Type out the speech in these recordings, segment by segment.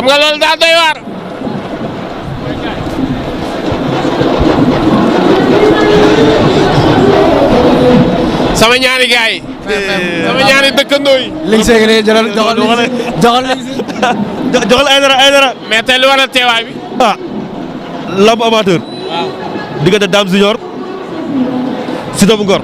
nga loolu daal doy waar. sama ñaari gaay yi. sama ñaari dëkkandoo yi. li nga seeg nii joxal ay dara. mais tey lu war a teewaay bi. lamb amateur. waaw. diggante Dame Junior. Siteu bu Ngor.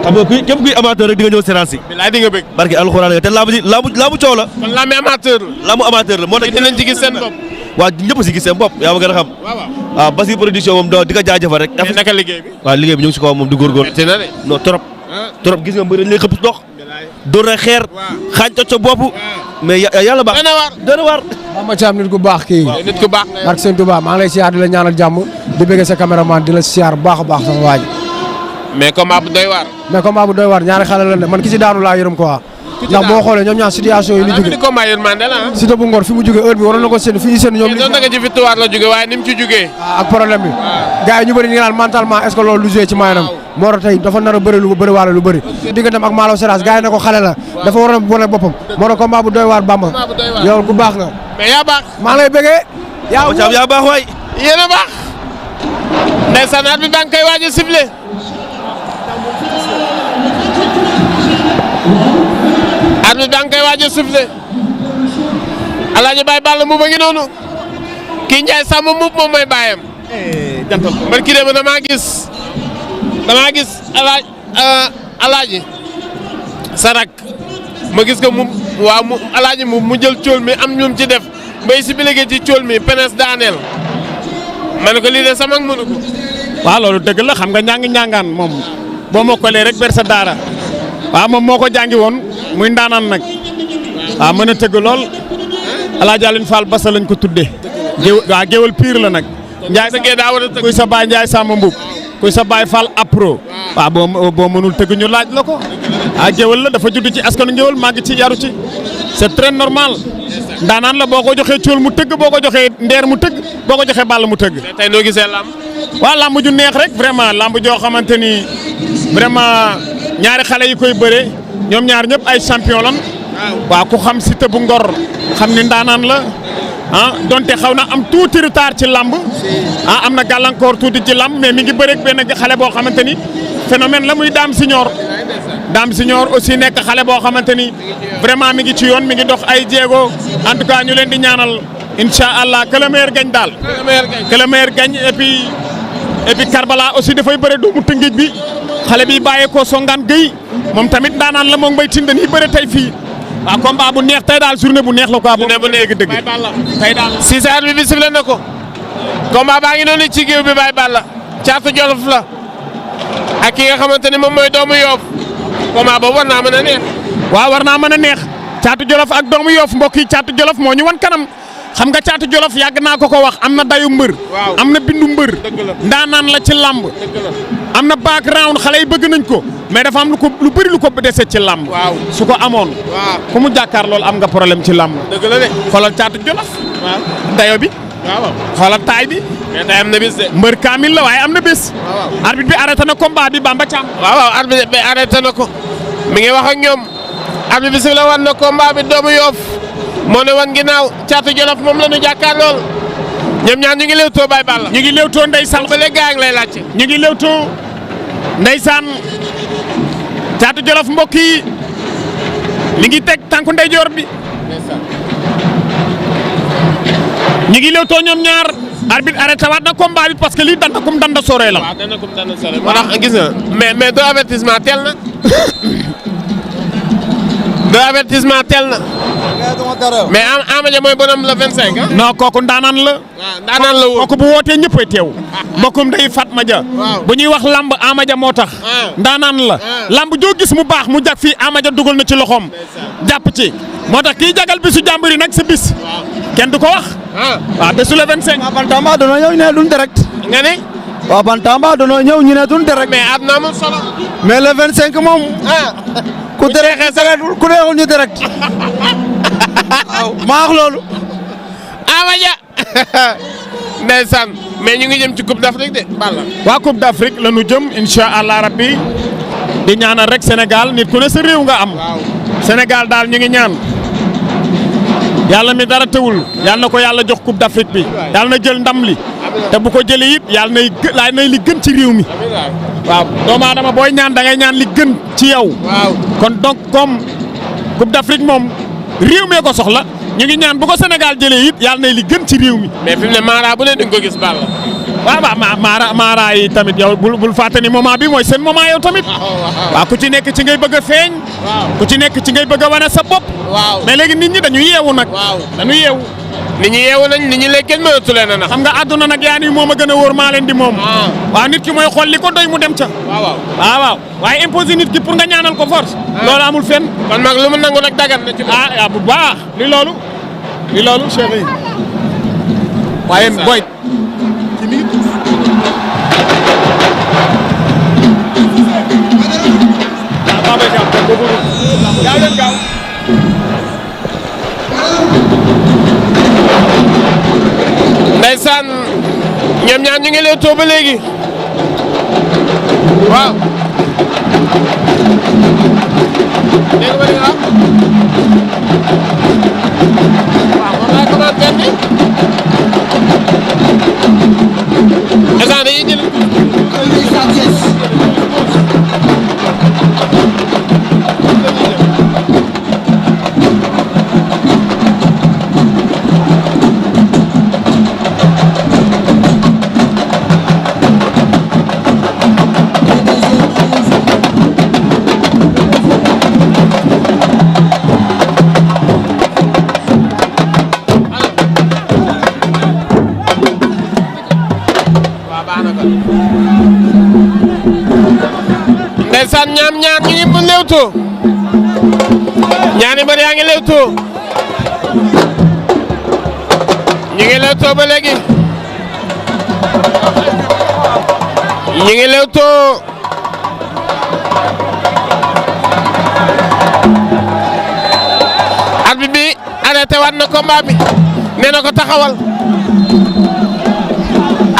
xam nga képp kuy amateur rek di nga ñëw séance si. bilaay di nga bëgg. barke alxuraan te lambu coow la. kon lamb amateur la. lambu amateur la moo tax dinañ ci gis seen bopp. waaw ñëpp si gis seen bopp yaa ma gën a xam. waaw Basi production moom di ko jaajëfal rek. mais naka liggéey bi. waaw liggéey bi ñu ngi si kaw moom di góorgóorlu. metti na de. non trop gis nga mbir dañ lay xëpp ndox. dóor na xeer. xaañ toj sa bopp. mais yàlla baax. dana waar. Bamba Thiam nit ku baax kii. nit ku baax. barke Sëñ Tuubaa maa ngi lay siyaar di la ñaanal jàmm di bëgg sa caméraman di la siyaar bu baax a baax sama waa ji. mais combat bu doy waar. mais combat bu doy waar ñaari xale la ne man ki si daanu laa yërëm quoi. ndax boo xoolee ñoom ñaar situation yi ñu jóge. combat yërmande la ah. Siteu bu Ngor fi mu jóge heure bi waroon na ko seen fi ñu seen ñoom. doon na nga ci victoire la jóge waaye ni mu ci jógee. ak problème bi. gars yi ñu bëri ñu ngi naan mentalement est ce que loolu lu joué ci maanaam. moo tax tey dafa nar a bëri lu bëri waale lu bëri. digganteem ak Malaw Seras gars yi ne ko xale la. dafa war a wane boppam. moo tax combat bu doy waar Bamba. yow ku baax nga. mais yaa baax. maa ngi lay bëggee. yaa baax waay. yéen a baax. ndeysaan at bi ba nga koy waaj a sifflé. at bi ba nga koy waaj a sifflé. Alaaji Baye Balla mu ba ngi noonu. kii Ndiaye Samb Mbuub moom mooy baayam. jantal ko man kii de damaa gis Alaaji Sarak ma gis ko mu Alaaji mu jël cóol mi am ñum ci def mbay si bilége ci cóol mi penes daaneel ma ne ko lii de sama ak mënu ko. waaw loolu dëgg la xam nga ñàngaan moom boo mokkalee rek ber sa daara waaw moom moo ko jàngi woon muy ndaanaan nag waaw mën a tëgg lool Alaaji Alioune Fall Bassa lañ ko tuddee. waaw géwal pire la nag. Ndiaye daa war a tëgg kuy sa baay Ndiaye Samba Mbuub kuy sa baay Fall Apro. waaw boo mënul tëgg ñu laaj la ko. géwal la dafa judd ci askanu géwal màgg ci yaru ci c'est très normal. ndaanaan la boo ko joxee cóol mu tëgg boo ko joxee ndeer mu tëgg boo ko joxee bàll mu tëgg. tey noo gisee lamb. waaw lamb ju neex rek vraiment lamb joo xamante ni vraiment ñaari xale yi koy bëre ñoom ñaar ñëpp ay champion lan. waaw ku xam Siteu bu Ngor xam ni ndaanaan la donte xaw na am tuuti retard ci lamb am na gàllankoor tuuti ci lamb mais mi ngi bëreeg benn xale boo xamante ni phénomène la muy Dame Signor aussi nekk xale boo xamante ni vraiment mi ngi ci yoon mi ngi dox ay jéego en tout cas ñu leen di ñaanal incha allah que le meilleur gagne daal. que le meilleur gagne et puis Karbala aussi dafay bëre doomu Tëngéej bi xale bi bàyyeekoo Songane Gueye moom tamit daanaan la moom Mbaye Tine dañuy bëre tey fii. waaw combat bu neex tey daal journée bu neex la quoi. journée bu neex dëgg tey daal. Cissé bi bi sifflé na ko. combat baa ngi noonu ci géew bi Baye Balla. Caatu Jolof la. ak ki nga xamante ni moom mooy doomu Yoof. combat boobu war naa mën a neex. waaw war naa mën a neex. Caatu Jolof ak doomu Yoof mbokk yi Caatu Jolof moo ñu wan kanam. xam nga Caatu Jolof yàgg naa ko wax am na dayu mbër. am na bindu mbër. ndaanaan la ci lamb. am na background xale yi bëgg nañ ko. mais dafa am lu bëri lu ko dese ci làmb. su ko amoon. ku mu jàkkaar loolu am nga problème ci làmb. dëgg la de. xoolal Caatu Jolof. dayo bi. xoolal taay bi. mais tey am na bis de. mbër kaamil la waaye am na bis. arbitre bi arrêté na combat bi Bamba Thiam. arbitre bi arrêté na ko. mi ngi wax ak ñoom. arbitre bi si la wan na combat bi doomu Yoof moo ne wan ginnaaw Caatu Jolof moom la ñu jàkkaar lool. ñoom ñaar ñu ngi léewtoo Baye Balla. ñu ngi léewtoo ndeysaan. ba léegi gaa ngi lay laajte. ñu ngi léewtoo ndeysaan Caatu Jolof mbokk yi mi ngi teg tànku ndeyjoor bi. ñu ngi léewtoo ñoom ñaar. arbitre arrêté waat na combat bi parce que lii danda kum danda sore la. waaw danda kum danda sore la. moo tax gis nga mais doo avertissement teel na. doo avertissement teel na. mais Ama Dia mooy bonam la 25 ah. non kooku ndaanaan la. waaw ndaanaan la woo. kooku bu wootee ñëppay teew. mbokkum day Fatma Dia. bu ñuy wax lamb Ama Dia moo tax. ndaanaan la. lamb joo gis mu baax mu jag fii Ama Dia dugal na ci loxoom. jàpp ci moo tax kii jagal bisu jàmbur yi nag sa bis. kenn du ko wax. waaw bésu le 25. waaw Bantamba doon ñëw ñu ne duñ direct. nga ne. waaw Bantamba doon ñëw ñu ne duñ direct. mais am na amul solo. mais le 25 moom. ku direct ku neexul ñu direct. waaw maa wax loolu. Ama Dia. ndeysaan mais ñu ngi jëm ci Coupe d'Afrique de Balla. waa Coupe d'Afrique la ñu jëm incha allah rabbi di ñaanal rek Sénégal nit ku ne sa réew nga am. Sénégal daal ñu ngi ñaan yàlla mi dara tëwul yàlla na ko yàlla jox coupe d'Afrique bi yàlla na jël ndam li te bu ko jëlee it yàlla nay li gën ci réew mi waaw doomu aadama booy ñaan da ngay ñaan li gën ci yow kon donc comme coupe d'Afrique moom réew mee ko soxla ñu ngi ñaan bu ko Sénégal jëlee it yàlla nay li gën ci réew mi. mais fi mu ne Mara bu ne di nga ko gis Balla. waaw Mara yi tamit yow bul fàtte ni moment bi mooy seen moment yow tamit. waaw ku ci nekk ci ngay bëgg a feeñ. ku ci nekk ci ngay bëgg a wane sa bopp. mais léegi nit ñi dañu yeewu nag. dañu yeewu. nit ñi yeewu nañ nit ñi léegi kenn mënatu leen a nax. xam nga àdduna nag yaa ni moom a gën a wóor maa leen di moom. waaw nit ki mooy xool li ko doy mu dem ca. waaw waaye imposer nit ki pour nga ñaanal ko force. loolu amul fenn. kon nag lu mu nangu nag dagan na ci. bu baax li loolu Cheikh yi waaye boy ndeysaan ñoom ñaar ñu ngi leewtoo ba léegi waaw dégg nga li nga wax waaw moom laa commentaire bi ndeysaan dañuy jël ndeysaan ñaar ñu ngi mu leewtoo ñaari mbër yaa ngi leewtoo ñu ngi leewtoo ba léegi ñu ngi leewtoo arbitre bi arrêté waat na combat bi nee na ko taxawal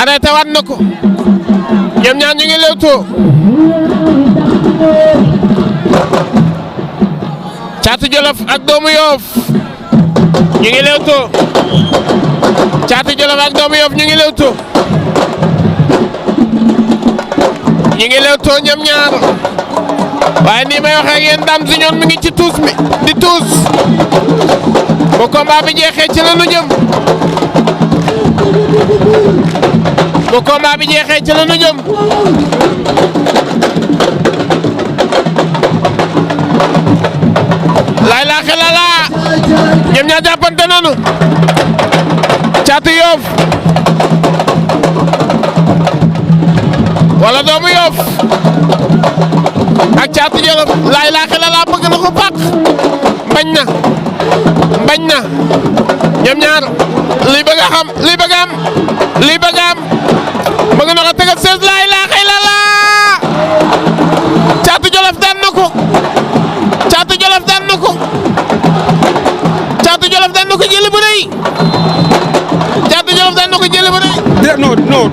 arrêté waat na ko ñoom ñaar ñu ngi leewtoo Caatu Jolof ak Doomu Yoff ñu ngi leewtoo Caatu Jolof ak Doomu Yoff ñu ngi leewtoo ñoom ñaar waaye nii may waxee ak yéen Dame Junior mi ngi ci tuus mi di tuus bu combat bi jeexee ci la nu jëm bu combat bi jeexee ci la nu jëm lay laa xelala ñoom ñaar jàppante nañu Caatu Yoff wala Doomu Yoff ak Caatu Jolof lay laa xelala bëgg na ko pàq bañ na ñoom ñaar lii bëgg a xam lii bëgg a am bëgg na ko tegal 16 lay laa xelala Caatu Jolof daan na ko Caatu Jolof daan na ko jëli bu rëy Caatu Jolof daan na ko jëli bu rëy. non.